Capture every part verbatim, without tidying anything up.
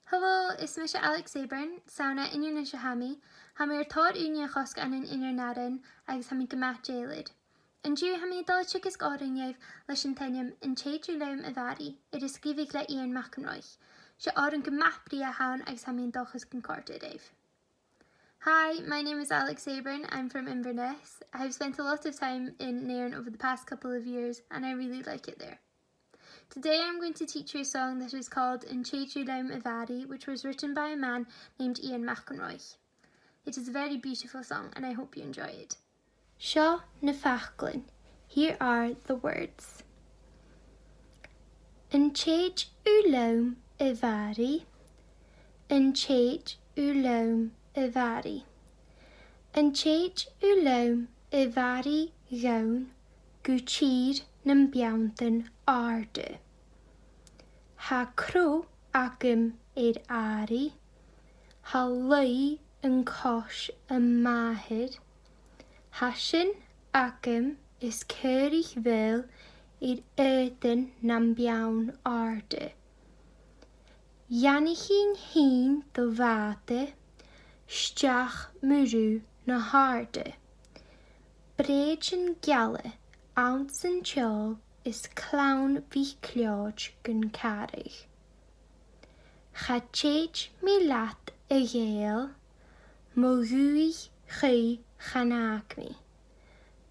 Hello, is mise Alex Aburn, 's ann à Inbhir Nis a tha mi. Tha mi air tòrr ùine a chosg ann an Inbhir Narann agus tha mi gu math dèidheil air. An-diugh tha mi a' dol a theagasg òran dhuibh leis an t-ainm An Tèid Thu Leam, a Mhàiri, air a sgrìobhadh le Iain MacIlleMhaoil. 'S e òran gu math brèagha a th' ann agus tha mi an dòchas gun còrd e ribh. Hi, my name is Alex Aburn. I'm from Inverness. I have spent a lot of time in Nairn over the past couple of years and I really like it there. Today I'm going to teach you a song that is called An Tèid Thu Leam, a Mhàiri, which was written by a man named Iain MacIlleMhaoil. It is a very beautiful song and I hope you enjoy it. Seo na faclan. Here are the words. An tèid thu leam, a Mhàiri, an tèid thu leam, a Mhàiri, an tèid thu leam, a Mhàiri dhomh, gu tìr nam beanntan àrda. Tha crodh agam air àirigh, tha laoigh an cois a màthar, tha sin agam is caoraich mhaol air aodann nam beann àrda. Dh'aithnichinn fhìn do bhàta, 's deach mu rùn na h-àirde. Brèidean geala anns an t-seòl is clann Mhic Leòid gun càradh. Cha tèid mi leat, a Ghàidheal, mo dhùthaich chaoidh chan fhàg mi.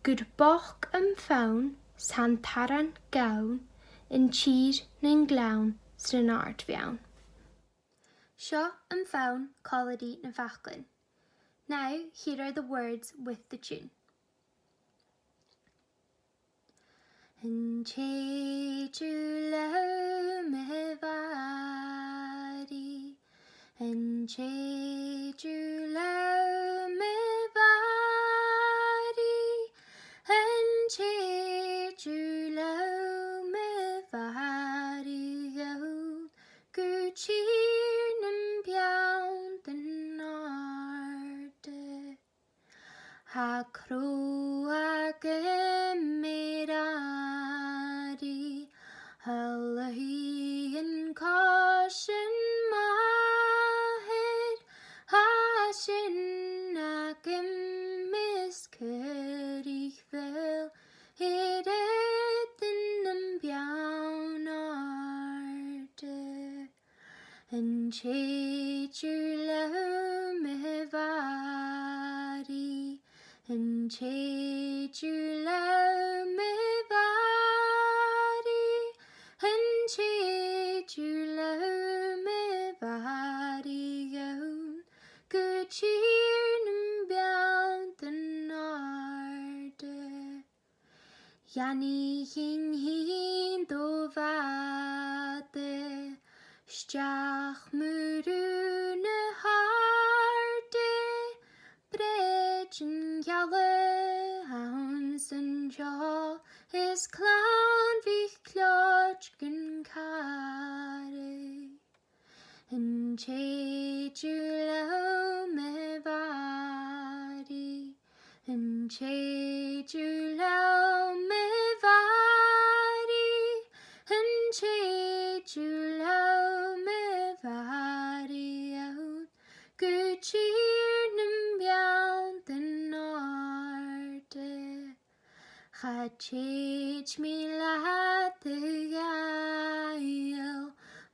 Gur bochd am fonn 's an t-aran gann, an tìr nan gleann 's nan àrd-mheann. Seo am fonn còmhla ri na faclan. Now, here are the words with the tune. An tèid thu leam, a Mhàiri, an tèid thu leam, a Mhàiri, an tèid thu leam, a Mhàiri dhomh, gu tìr nam beanntan àrda. Tha crodh agam air àirigh, tha laoigh an cois a màthar, tha sin agam is caoraich mhaol air aodann nam beann àrda. An tèid thu leam, a Mhàiri, an tèid thu leam, a Mhàiri, an tèid thu leam, a Mhàiri dhomh, gu tìr nam beanntan àrda. Dh'aithnichinn fhìn do bhàta, 's deach mu rùn na h-àirde. Brèidean geala anns an t-seòl is clann Mhic Leòid gun càradh. An tèid thu leam, a Mhàiri, an tèid thu leam, a Mhàiri, an tèid thu leam, a Mhàiri dhomh, gu tìr nam beanntan àrda. Cha tèid mi leat, a Ghàidheal,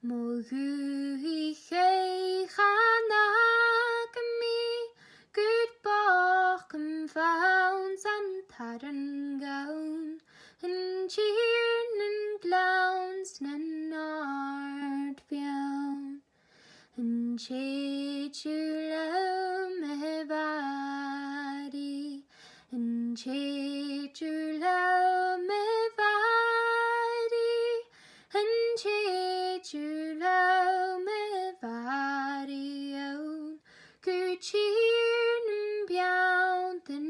mo dhùthaich chaoidh chan fhàg mi, gur bochd am fonn 's an t-aran gann, an tìr nan gleann 's nan àrd-mheann. An tèid thu leam, a Mhàiri, an tèid thu leam, a Mhàiri, an tèid thu leam, a Mhàiri dhomh, gu tìr nam beanntan